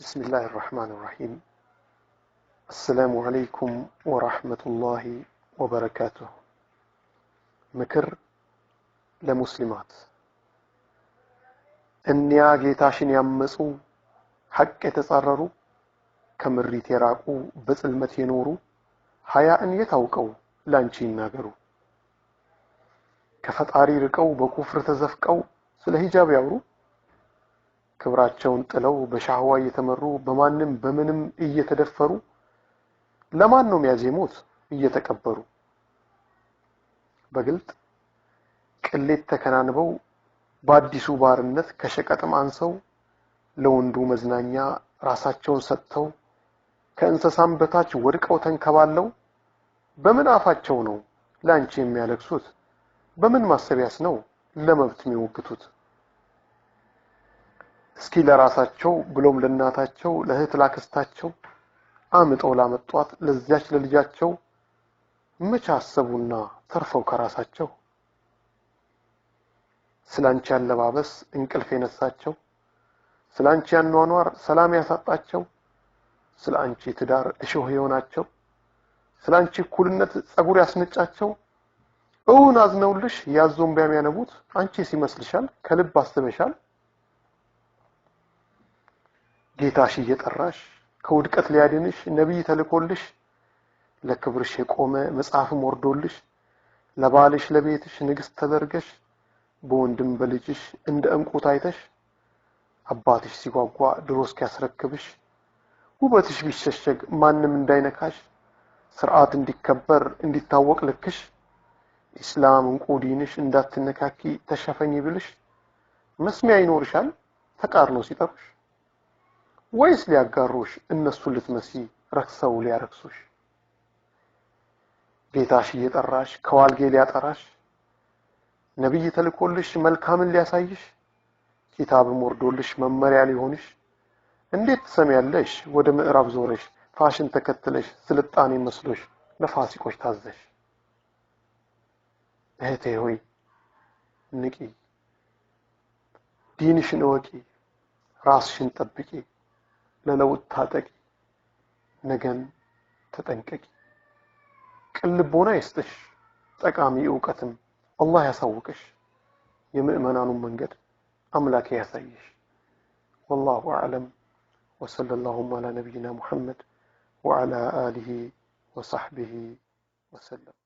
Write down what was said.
بسم الله الرحمن الرحيم. السلام عليكم ورحمة الله وبركاته። ምክር ለሙስሊማት። እኒያ ጌታሽን ያመፁ፣ ሐቅ የተጻረሩ፣ ከምሪት የራቁ፣ በጽልመት የኖሩ ሀያእን የት አውቀው ላንቺ ይናገሩ? ከፈጣሪ ርቀው በኩፍር ተዘፍቀው ስለ ሂጃብ ያውሩ? ክብራቸውን ጥለው በሻህዋ እየተመሩ፣ በማንም በምንም እየተደፈሩ ለማን ነው የሚያዜሙት እየተቀበሩ? በግልጥ ቅሌት ተከናንበው በአዲሱ ባርነት ከሸቀጥም አንሰው ለወንዱ መዝናኛ ራሳቸውን ሰጥተው ከእንስሳም በታች ወድቀው ተንከባለው በምን አፋቸው ነው ላንቺ የሚያለቅሱት? በምን ማሰቢያስ ነው ለመብት የሚሞግቱት? እስኪ ለራሳቸው ብሎም ለእናታቸው፣ ለእህት፣ ላክስታቸው፣ አምጠው ላመጧት ለዚያች ለልጃቸው መቼ አሰቡና ተርፈው ከራሳቸው? ስላንቺ አለባበስ እንቅልፍ የነሳቸው፣ ስላንቺ አኗኗር ሰላም ያሳጣቸው፣ ስለ አንቺ ትዳር እሾህ የሆናቸው፣ ስለ አንቺ እኩልነት ጸጉር ያስነጫቸው እውን አዝነውልሽ ያዞ እምባ የሚያነቡት አንቺስ ይመስልሻል? ከልብ አስበሻል? ጌታሽ እየጠራሽ ከውድቀት ሊያድንሽ ነቢይ ተልኮልሽ፣ ለክብርሽ የቆመ መጽሐፍም ወርዶልሽ፣ ለባልሽ ለቤትሽ ንግስት ተደርገሽ፣ በወንድም በልጅሽ እንደ ዕንቁ ታይተሽ፣ አባትሽ ሲጓጓ ድሮ እስኪያስረክብሽ፣ ውበትሽ ቢሸሸግ ማንም እንዳይነካሽ፣ ስርዓት እንዲከበር እንዲታወቅ ልክሽ፣ ኢስላም እንቁ ዲንሽ እንዳትነካኪ ተሸፈኝ ብልሽ መስሚያ ይኖርሻል ተቃርኖ ሲጠሩሽ? ወይስ ሊያጋሩሽ እነሱን ልትመሲ ረክሰው ሊያረክሱሽ? ጌታሽ እየጠራሽ ከዋልጌ ሊያጠራሽ፣ ነቢይ ተልኮልሽ መልካምን ሊያሳይሽ፣ ኪታብም ወርዶልሽ መመሪያ ሊሆንሽ እንዴት ትሰሚያለሽ ወደ ምዕራብ ዞረሽ ፋሽን ተከትለሽ ስልጣኔ መስሎሽ ለፋሲቆች ታዘሽ? እህቴ ሆይ ንቂ፣ ዲንሽን እወቂ፣ ራስሽን ጠብቂ፣ ለለውጥ ታጠቂ፣ ነገን ተጠንቀቂ። ቅን ልቦና ይስጥሽ፣ ጠቃሚ እውቀትም አላህ ያሳውቅሽ፣ የምእመናኑን መንገድ አምላኬ ያሳይሽ። ወላሁ አዕለም። ወሰለላሁ ዐላ ነቢይና ሙሐመድ ወዐላ አሊሂ ወሰሕቢሂ ወሰለም።